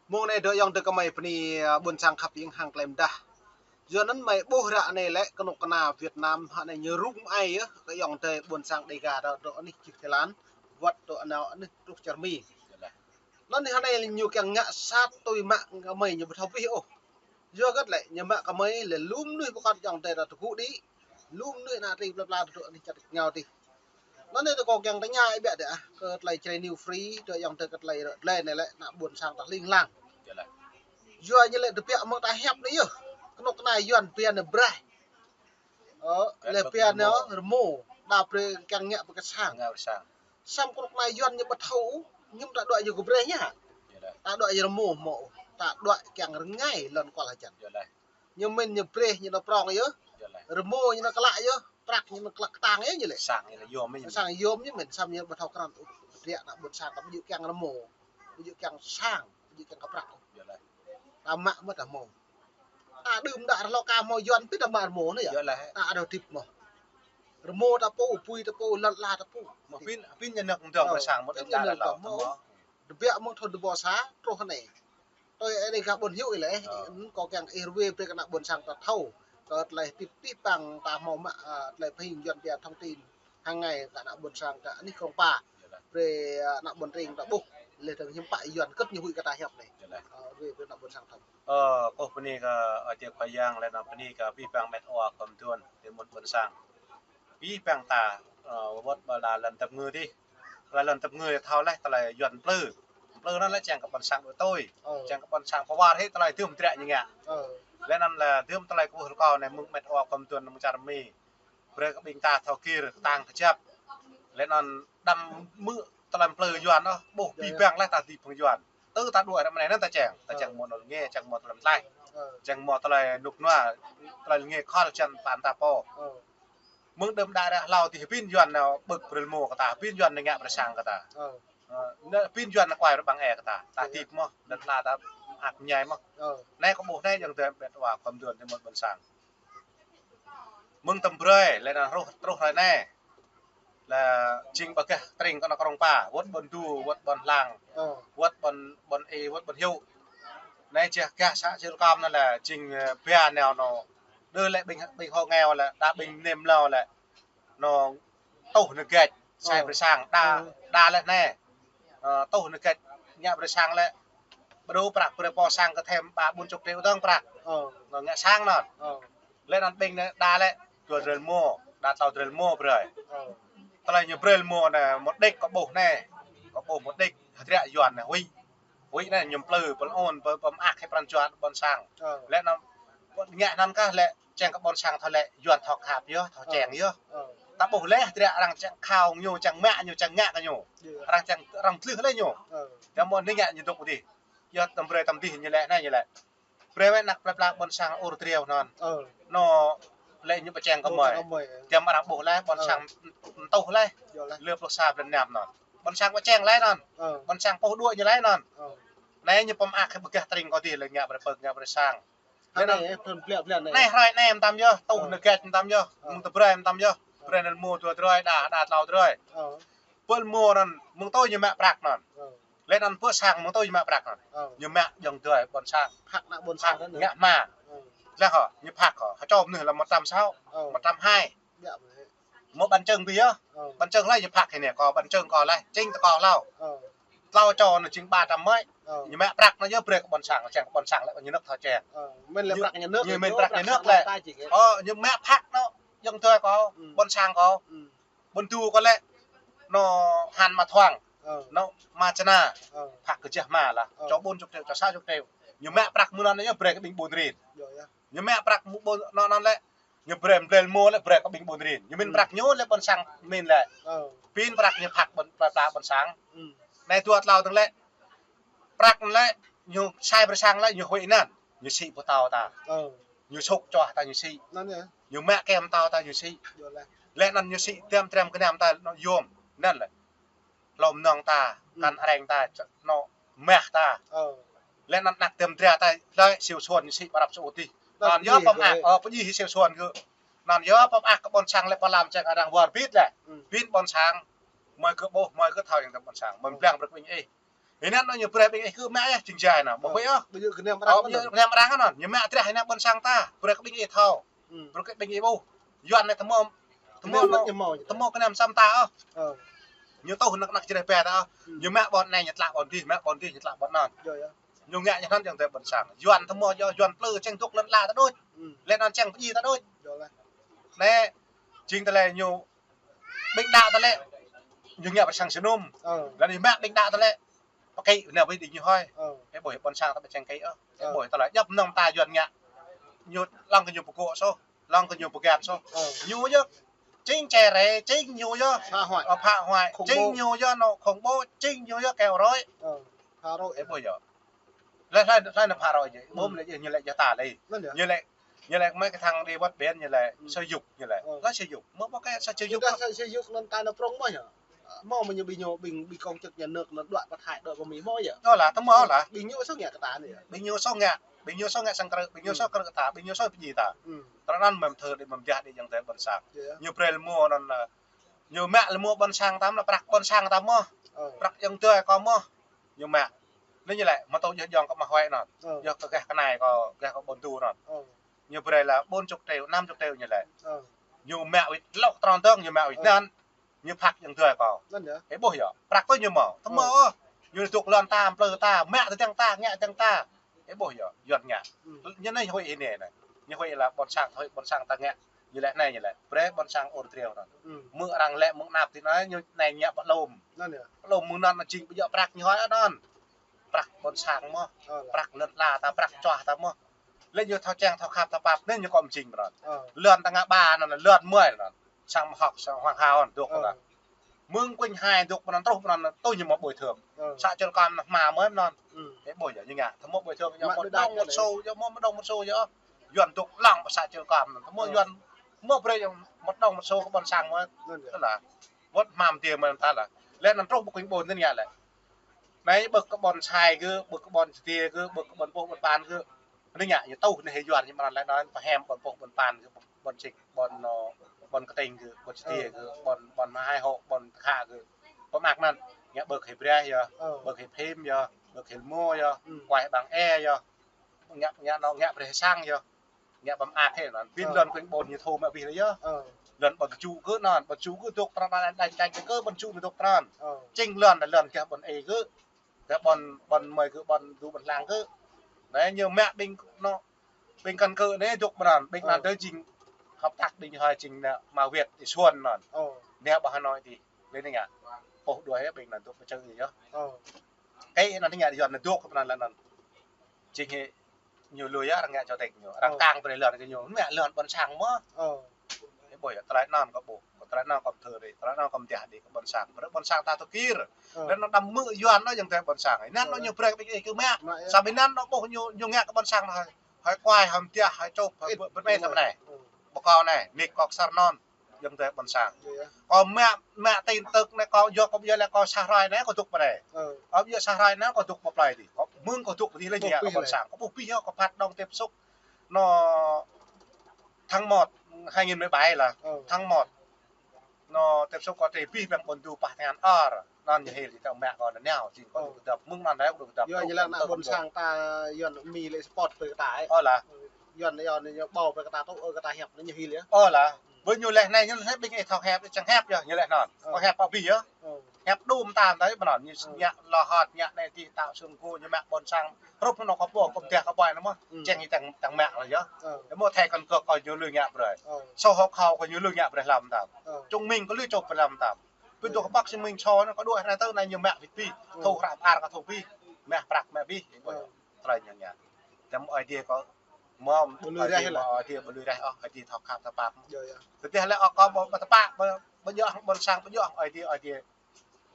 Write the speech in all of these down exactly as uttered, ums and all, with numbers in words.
Mơ̆ng anai dŏ ayŏng adơi kơmơi bơni, ơ, ƀôn sang khăp hiam hăng klem dah. Yua anŭn mơi ƀuh ră anai lĕ kơnuk kơna Việt Nam hă anai ñu rŭng ai yơh, kơ ayŏng adơi ƀôn sang Đêga dŏ, dŏ anih čih Thái Lan, wơ̆t dŏ anai anih truh čar Mi. Anŭn anai hă anai ñu kiăng ngă sat tui mă kơmơi ñu ƀu thâo abih ôh. Yua hơget lĕ ñu mă kơmơi lĕ lu mơnuih pơkŏn ayŏng adơi ta tơgŭ đĭ. Lu mơnuih ană tring plơi pla dŏ anih čar rơngiao adih. Anŭn anai tơ kâo kiăng tơña ih biă dih ah, kơ tơlơi Jrai New Free, dŏ ayŏng adơi kơ tơlơi rơ̆ tơlơi anai lĕ ană ƀôn sang ta hling hlang. Yua ñu lĕ tơbiă mơ̆ng ta hiăp anai yơh. Kơnuk kơna Yuan biă anai braih. Ơ, lĕ biă anai rơmô, đa brơi kiăng ngă pơkă sang. Samơ̆ kơnuk kơna Yuan ñu ƀu thâo, ñu ta đuaĭ ñu kơ braih ñu hă. Ta đuaĭ ñu rơmô hmâo, ta đuaĭ kiăng rơngai lŏn kual hơjăn. Ñu mĭn ñu braih ñu nao prŏng yơh. Rơmô ñu nao klă yơh, prăk ñu nao klă kơtang yơh ñu lĕ. Sang yôm ñu mĭn, samơ̆ ñu ƀu thâo krăn ôh. Ră ană ƀôn sang ta ƀu djơ̆ kiăng rơmô, ƀu djơ̆ kiăng sang, ƀu djơ̆ kiăng kơ prăk. Ta mă mơ̆ ta hmâo. Ta đưm đă rơlŏ ka hmâo Yuan pĭt ta mă rơmô anai yơh. Ta đao tip mơ̆. Rơmô ta pô, bui ta pô, lŏn ala ta pô. Mơ̆ pĭn, pĭn ñu nao kơdŏng sang mơ̆ pĭn ñu nao kơdŏng mơ̆. Tơbiă mơ̆ng thun dua rơbâo sa truh anai. Tui anai gah ƀôn hiu ih lĕ, kâo kiăng ih rơwe brơi kơ ană ƀôn sang ta thâo. Kơ tơlơi tip pih păng ta hmâo mă, ơ, tơlơi pơhing Yuan biă thông tin. Hăng anai kơ ană ƀôn sang ta anih Krông Pa. Brơi, ơ, ană ƀôn tring ta ƀuh. Lĕ tơng hiư̆m pă Yuan kơt ñu huĭ kơ ta hiăp anai. Ơ, rơwe brơi ană ƀôn sang thâo. Ơ, kâo bơni kơ, ơ, Ơi Adai Khua Yang lĕ anŭn bơni kơ abih bang met wa khua mơduôn, tơ mơ̆n ƀôn sang. Abih bang ta, ơ, wơ̆t ƀơi lŏn tơp ngư adih. Lŏn tơp ngư thâo laih tơlơi Yuan plư. Plư anŭn lĕ čang kơ ƀôn sang đuaĭ tui. Čang kơ ƀôn sang pơwar hĭ tơlơi tơm trĕ ñu ngă. Lĕ anŭn lĕ tơm tơlơi kơ ƀuh rơkâo anai mơ̆ng met wa khua mơduôn mơ̆ng čar Mi. Brơi kơ ƀing ta thâo kir kơtang kơjăp. Lĕ anŭn đăm hmư̆ tơlơi plư Yuan ôh, ƀuh abih bang laih ta dĭ phung Yuan. Tơ ta đuaĭ ră anai anŭn ta čang. Ta čang hmâo tơlơi ngă, čang hmâo tơlơi mơtlaih. Čang hmâo tơlơi rơnŭk rơnua, tơlơi ngă khŏl čăn păn ta pô. Mơ̆ng đưm đă ră hlâo adih pĭn Yuan nao ƀơ̆k brơi rơmô kơ ta, pĭn Yuan nao ngă brơi sang kơ ta. Ơ, anai pĭn Yuan nao kuai rơbang e kơ ta. Ta tip mơ̆, lŏn ala ta mơak mơñai mơ̆. Anai kâo ƀuh anai ayŏng adơi met wa khua mơduôn tơ mơ̆n ƀôn sang. Mơ̆ng tơm brơi, lĕ anŭn truh, truh hrơi anai. Lĕ jing ƀơi gah tring kơ ană Krông Pa, wơ̆t ƀôn Du, wơ̆t ƀôn Hlang, wơ̆t ƀôn, ƀôn Ê, wơ̆t ƀôn Hiu. Anai jeh gah să Jil Kom anŭn lĕ jing, ơ, biă nao anŭn. Đơ lĕ ƀing, ƀing hô ngeo lĕ, đa ƀing nem lao lĕ. Anŭn tuh nao gĕt, sai brơi sang, đa, đa lĕ anai. Ơ, tuh nao gĕt, ngă brơi sang lĕ. Ƀrô prăk brơi pô sang kơ thêm ba bốn chục triệu dơ̆ng prăk. Anŭn ngă sang anŭn. Lĕ anŭn ƀing anai đa lĕ, dua drơi rơmô, đa tlâo drơi rơmô brơi. Tơlơi ñu brơi rơmô anai, một đích kâo ƀuh anai. Kâo ƀuh một đích, hơdră Yuan anai, huĭ. Huĭ anai, ñu plư, pơl ôn, pơ, pơmơak hĭ pran jua ƀôn sang. Lĕ anŭn, ngă anŭn kah lĕ, čang kơ ƀôn sang thâo lĕ, Yuan thâo khăp yơh, thâo čang yơh. Ta ƀuh lĕ, hơdră arăng čang khao ñu, čang mă ñu, čang ngă kơ ñu. Arăng čang, arăng tlưh lĕ ñu. Tơma anai ngă ñu dŏ adih. Yơh tơm brơi tơm adih ñu lĕ, anai ñu lĕ. Brơi wơ̆t ană plơi pla ƀôn sang ur triu anŭn. Anŭn lĕ ñu pơčeng kơ mơi. Tơma arăng ƀuh laih ƀôn sang mơtuh laih. Lơ pluh sa blan năm anŭn. Ƀôn sang pơčeng laih anŭn. Ƀôn sang pô đuaĭ ñu laih anŭn. Anai ñu pơmơak hĭ ƀơi gah tring kâo adih lĕ ngă brơi pơ̆k ngă brơi sang. Anai hrơi anai mơtam yơh, tuh nao gĕt mơtam yơh, mơ̆ng tơm brơi mơtam yơh. Brơi anŭn rơmô dua drơi, đa, đa tlâo drơi. Pơ rơmô anŭn, mơ̆ng tui ñu mă prăk anŭn. Lĕ anŭn pơ sang mơ̆ng tui ñu mă prăk anŭn. Ñu mă ayŏng adơi ƀôn sang. Phak ană ƀôn sang anŭn. Ngă hma. Lĕ hŏ, ñu phak hŏ, hơčô mơnuih lĕ một trăm sáu, một trăm hai. Mơ̆ ƀăn čơ̆ng adih yơh. Ƀăn čơ̆ng laih ñu phak hĭ anai, kâo ƀăn čơ̆ng kâo laih, čing tơ kâo hlâo. Tlâo čô anŭn jing ba trăm mơi. Ñu mă prăk anŭn yơh brơi kơ ƀôn sang, čang kơ ƀôn sang lĕ ñu nao thâo čang. Mĭn lĕ prăk ñu nao. Ñu mĭn prăk ñu nao lĕ. Ơ, ñu mă phak anŭn, ayŏng adơi kâo, ƀôn sang kâo. Ƀôn Du kâo lĕ, anŭn Han Ma Thuang, anŭn Ma Čơna, phak kơ jah hma lah, čô bốn chục triệu, čô sáu chục triệu. Ñu mă prăk mơ̆ng anŭn yơh brơi kơ ƀing ƀôn rin. Ñu mă prăk mơ̆ng ƀôn anŭn, anŭn lĕ, ñu brơi, brơi rơmô lĕ brơi kơ ƀing ƀôn rin. Ñu mĭn prăk ñu lĕ ƀôn sang mĭn lĕ. Pĭn prăk ñu phak ƀôn, plơi pla ƀôn sang. Anai dua tlâo dơ̆ng lĕ. Prăk lĕ, ñu sai brơi sang lĕ, ñu huĭ anŭn. Ñu sĭ pơtao ta. Ñu sŭk čoh ta ñu sĭ. Ñu mă kem pơtao ta ñu sĭ. Lĕ anŭn ñu sĭ tơm trem kơnăm ta anŭn yôm. Anŭn lĕ. Hlô mơnơ̆ng ta, kăn areng ta, anŭn mah ta. Lĕ anŭn ană tơm dra ta, lĕ siu suôn ñu sĭ ƀơi Arab Saudi. Anŭn yơh pơmơak, ơ, pơdjai hĭ siu suôn kơ. Anŭn yơh pơmơak kơ ƀôn sang lĕ pơlam čang arăng wơr bĭt lĕ. Bĭt ƀôn sang, mơi kơ ƀuh, mơi kơ thâo yang tơm ƀôn sang. Mơi blang brơi kơ ƀing ih. Anŭn ñu brơi ƀing ih kơ mă yơh, jing jai anŭn. Ƀu huĭ ôh. Ƀu djơ̆ gơnam arăng. Ƀu djơ̆ gơnam arăng anŭn. Ñu mă drah anŭn ƀôn sang ta. Brơi kơ ƀing ih thâo. Brơi kơ ƀing ih ƀuh. Yuan anai tơmô, tơmô anŭn, tơmô kơnam sam ta ôh. Ñu tuh anăk anăk Jrai ƀe ta ôh. Ñu mă ƀôn anai ñu tlă ƀôn dih, mă ƀôn dih ñu tlă ƀôn anŭn. Ñu ngă ñu anŭn ayŏng adơi ƀôn sang. Yuan tơmô yơh, Yuan plư čang dŏ lŏn ala ta đôč. Lĕ anŭn čang pơdjai ta đôč. Anai, jing tơlơi ñu ƀing đaŏ tơlơi. Ñu ngă ƀôn sang jơnum. Lĕ ñu mă ƀing đaŏ tơlơi. Pơkĭ nao ƀing đing ñu hơi. Ơ. Ih ƀuh ƀôn sang ta ƀu čang kĭ ôh. Ih ƀuh tơlơi djŏp mơnơ̆ng ta Yuan ngă. Ñu lăng kơ ñu pơgŏ soh, lăng kơ ñu pơgăn soh. Ñu yơh. Jing čơrĕ, jing ñu yơh. Phá hoại. Ơ, phá hoại. Khủng bố. Jing ñu yơh anŏ khủng bố, jing ñu yơh keo roi. Ơ, phá roi. Ih ƀuh yơh. Lĕ, lĕ, lĕ anŭn phá roi yơh. Ƀu lĕ ñu lĕ yơh ta lĕ. Anŭn yơh. Ñu lĕ, ñu lĕ mơ̆ kơ thang đi wơ̆t ƀiă ñu lĕ. Ơ. Sơ yŭk ñu lĕ. Ơ. Lĕ sơ yŭk. Mơ̆ ƀu kơ sơ yŭk. Sơ yŭk anŭn ta nao prŏng mơ̆ yơh. Mơ̆ mơ̆ ñu ƀing ñu, ƀing, ƀing kông čĕk nhà nước anŭn đuaĭ pơthai đuaĭ pơmĭn mơ̆ yơh. Ơ lah, tơmô lah. Ƀing ñu soh ngă kơ ta anai yơh. Ƀing ñu soh ngă, ƀing ñu soh ngă sang krư̆, ƀing ñu soh krư̆ kơ ta, ƀing ñu soh pơdjai ta. Tơlơi anŭn mơ̆ thơ đĭ mơ̆ mơdah đĭ ayŏng adơi ƀôn sang. Ñu brơi lơmô anŭn, ñu mă lơmô ƀôn sang ta mơ̆, prăk ƀôn sang ta mơ̆. Prăk ayŏng adơi kâo mơ̆. Ñu mă. Anai ñu lĕ, mơ̆ tơl yơh ayŏng kơ mă huai anŭn. Yơh kơ gah kơ anai kâo, gah kơ ƀôn tu anŭn. Ñu brơi lah bốn chục triệu, năm chục triệu ñu lĕ. Ñu mă wĭt lŏk tròn tơ̆ng, ñu mă wĭt anŭn. Ñu phak ayŏng adơi kâo. Anŭn yơh. Ih ƀuh yơh. Prăk kơ ñu mơ̆. Tơmô ôh. Ñu dŏ lŏn ta, plư ta, mă tơdang ta, ngă tơdang ta. Ih ƀuh yơh. Yuan ngă. Ñu anai huĭ anai anai. Ñu huĭ lah ƀôn sang, huĭ ƀôn sang ta ngă. Ñu lĕ anai ñu lĕ. Brơi ƀôn sang ur triu anŭn. Mơ̆ arăng lĕ mơ̆ng anăp tui anai, ñu anai ngă pơlom. Anŭn yơh. Pơlom mơ̆ng anŭn jing ƀu djơ̆ prăk ñu hơi anŭn. Prăk ƀôn sang mơ̆. Ơ lah. Prăk lŏn ala ta, prăk čuah ta mơ̆. Lĕ ñu thâo čang thâo khăp thâo pap anŭn ñu kơ mơjing pơ anŭn. Lŏn ta ngă ba anŭn, lŏn mơi anŭn. Sang mơhŏk, sang Hoàng Hào anŭn, dŏ pơ anŭn. Mơ̆ng Quỳnh Hai dŏ pơ anŭn, truh pơ anŭn, tui ñu mă bồi thường. Să Čư̆ Kăm anŭn, hmua mơi pơ anŭn. Ih ƀuh yơh, ñu ngă. Tơmô bồi thường, ñu mă một đồng một xu, ñu mă một đồng một xu yơh. Yuan dŏ lăng pơ să Čư̆ Kăm anŭn. Tơmô Yuan, mă brơi ñu một đồng một xu kơ ƀôn sang mơi. Anŭn yơh. Tơlah. Wơ̆t hmua mơ̆ tơmơi ta lah. Lĕ anŭn truh ƀơi Quỳnh Bôn anŭn ngă lĕ. Anai ƀơi kơ ƀôn Sai kơ, ƀơi kơ ƀôn Čơdê kơ, ƀơi kơ ƀôn Pô ƀôn Pan kơ. Anai ngă ñu tuh anai hĭ Yuan ñu mơ̆n lĕ anŭn pơhem ƀôn Pô ƀôn Pan kơ, ƀôn Čik, ƀôn, ơ, ƀôn Kơtĭng kơ, ƀôn Čơdê kơ, ƀôn, ƀôn Hai Hộ, ƀôn Khă kơ. Pơmă anŭn, ngă ƀơi kơ hĭ Brah yơh, ƀơi kơ hĭ Phim yơh, ƀơi kơ hĭ Lơmô yơh, kuai ƀăng e yơh. Ngă, ngă anŭn, ngă brơi sang yơh. Ngă ƀăm ak hĭ anŭn. Pin lŏn Quỳnh Bôn ñu thâo mă abih lĕ yơh. Lŏn ƀôn Ču kơ anŭn, ƀôn Ču kơ dŏ trăn anŭn, đañ, đañ kơ ƀôn Ču ñu dŏ trăn. Jing lŏn, lŏn gah ƀôn ê kơ. Gah ƀôn, ƀôn mơi kơ, ƀôn du ƀôn hlang kơ. Anai ñu mă ƀing anŭn, ƀing căn cứ anai dŏ pơ anŭn, ƀing anŭn tơ jing hợp tác đing hơi jing anŭn mă Việt đi xuân anŭn. Anai ƀơi Hà Nội tih. Lĕ anai ngă. Pô đuaĭ ƀing anŭn dŏ pơ čơ yơh. Kơ anŭn anai ngă Yuan anŭn dŏ pơ anŭn lĕ anŭn. Jing hĭ ñu lui yơh arăng ngă čô tĕk ñu. Arăng kang brơi lŏn kơ ñu. Mă lŏn ƀôn sang mơ̆. Ih ƀuh yơh, tơlơi anŭn kâo ƀuh. Tơlơi anŭn kâo mơthưr đĭ. Tơlơi anŭn kâo mơdah đĭ kơ ƀôn sang. Brơi ƀôn sang ta tơkir. Lĕ anŭn đăm mơ̆ Yuan anŭn ayŏng adơi ƀôn sang. Anŭn ñu brơi kơ ƀing ih kơ mă. Samơ̆ anŭn anŭn ƀuh ñu, ñu ngă kơ ƀôn sang anŭn hơi, hơi kuai, hơi mơtiah, hơi čôp, hơi bơ-, bơmĕ tơm anai. Ƀơi kâo anai, nik kâo kơsăr anŭn. Ayŏng adơi ƀôn sang. Kâo mă, mă tin tức anai kâo yua kâo ƀu djơ̆ lĕ kâo sa hrơi anai kâo dŏ pơ anai. Kâo ƀu djơ̆ sa hrơi anai kâo dŏ pơ plơi tih. Kâo mơ̆ng kâo dŏ pơ tih lĕ ñu ngă kơ ƀôn sang. Kâo ƀuh abih yơh kâo phat đŏng tiếp xúc. Anŭn tháng một, hai nghìn mười bảy lah. Tháng một. Anŭn tiếp xúc kâo tơlơi abih ƀing ƀôn du pah tơngan ơr. Anŭn ñu hil tơ̆ng mă kâo anŭn nao, jing kâo dŏ kơdŏp. Mơ̆ng anŭn anai kâo dŏ kơdŏp. Yua ñu lăng ană ƀôn sang ta Yuan Mi lĕ support brơi kơ ta. Ơ lah. Yuan, Yuan ñu ƀâo brơi kơ ta tŭ, ơ, kơ ta hiăp anŭn ñu hil yơh. Ơ lah. Ƀơi ñu lĕ anai, ñu lĕ ƀing ih thâo hiăp, čang hiăp yơh, ñu lĕ anŭn. Kâo hiăp abih yơh. Hiăp đŭm ta tơl pơ anŭn, ñu ngă lŏ hơt, ngă anai tih, tao sung kơ ñu mă ƀôn sang. Rup anŭn kâo ƀuh, kâo mơdah kâo ƀuh anŭn mơ̆. Čang hĭ tơ̆ng, tơ̆ng mă lĕ yơh. Tơmô thẻ căn cước kâo ñu lui ngă brơi. Sổ hộ khẩu kâo ñu lui ngă brơi lăm tơ̆ng. Chứng minh kâo lui čôp brơi lăm tơ̆ng. Ƀing dŏ kơ bác sĩ Minh Sô anŭn kâo đuaĭ anai tơ̆ng anai ñu mă abih abih. Thâo hră ar kâo thâo abih. Mă prăk mă abih. Tơlơi ñu ngă. Tơmô Ơi Adai kâo mơ̆ ƀu lui reh lah. Ơi Adai ƀu lui reh ôh, Ơi Adai thâo khăp thâo pap. Tơdah lĕ ôh kâo ƀu, ƀu tơpă, ƀu, ƀu djơ̆ ƀôn sang, ƀu djơ̆ Ơi Adai, Ơi Adai.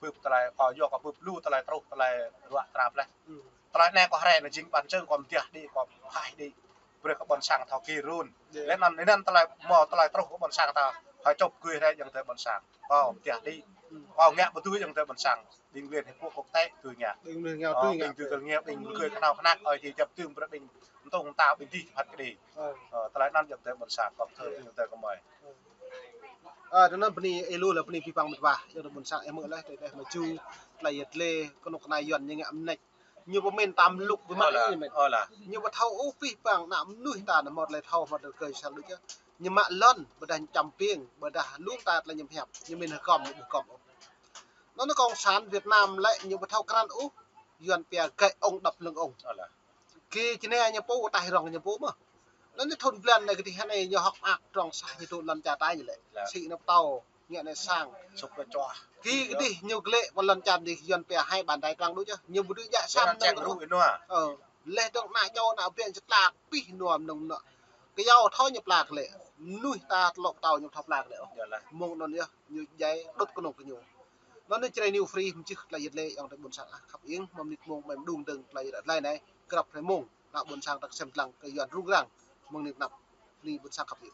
Bưp tơlơi kâo yua kâo bưp lu tơlơi truh tơlơi ruă trap leh. Tơlơi anai kâo rai anŭn jing ƀan čơ̆ng kâo mơdah đĭ kâo phaih đĭ. Brơi kơ ƀôn sang thâo kir run. Lĕ anŭn, lĕ anŭn tơlơi mơ̆ tơlơi truh kơ ƀôn sang ta. Hơi čŏp gui rai ayŏng adơi ƀôn sang. Kâo mơdah đĭ. Kâo ngă ƀu dưi ayŏng adơi ƀôn sang. Ƀing Liên Hiệp Quốc quốc tế dưi ngă. Ƀing dưi kơ ngă, ƀing dưi kơ ngă, ƀing gui kơnao kơnăk, Ơi Adai djăp tơ̆ng brơi ƀing mơtông ta ƀing dih phat kơđi. Tơlơi anŭn ayŏng adơi ƀôn sang, kâo thơ ayŏng adơi kơ mơi. Ơ, tơ anŭn bơni ih lu lĕ bơni pih păng mĕt wa, yua tơ ƀôn sang ih mơ̆ lĕ, tơ tơ mơ̆ ju, tơlơi yơh lĕ, kơnuk kơna Yuan ñu ngă mơneč. Ñu pơmĭn tam lŭk ƀu mă ih mĕt. Ơ, ñu ƀu thâo ôh pih păng ană mơnuih ta anŭn hmâo tơlơi thâo hmâo tơlơi kơ sang đôč yơh. Ñu mă lŏn, ƀôdah ñu čăm piêng, ƀôdah lŏn ta tơlơi ñu pơhiăp, ñu mĭn hơgŏm, ƀu hơgŏm ôh. Anŭn Cộng sản Việt Nam lĕ ñu ƀu thâo krăn ôh, Yuan pia gơ̆ ong đăp lưng ong. Kơ čơnai ñu pô, taih rong ñu pô mơ̆. Anŭn ñu thun blan anai kơ tih anai ñu hŏk mơak trong sah ñu tŭ lŏn čar ta ñu lĕ. Sĭ nao pơtâo, ngă anai sang. Kơ kơ tih ñu glĕ pơ lŏn čar dih Yuan pia hai bàn tay trắng đôč yơh. Ñu ƀu dưi djă sam nao ôh. Ơ, leh dong ană čô ană ƀing čơtlak pih nuam nong nŏ. Kơ yua thâo ñu plak lĕ. Mơnuih ta tơlŏ pơtâo ñu thâo plak lĕ. Mơ̆ng anŭn yơh ñu djai đŭt kơnung kơ ñu. Anŭn ñu Jrai New Free mơčih tơlơi yơh lĕ yŏng tơ ƀôn sang ah khăp ing, mơ̆ng mơnit mông mơ̆ng đung dơ̆ng tơlơi yơh lĕ anai. Krăp hrơi mông, ană ƀôn sang ta kơsem lăng kơ Yuan rŭng răng, mơ̆ng mơnit anăp, bơni ƀôn sang khăp ing.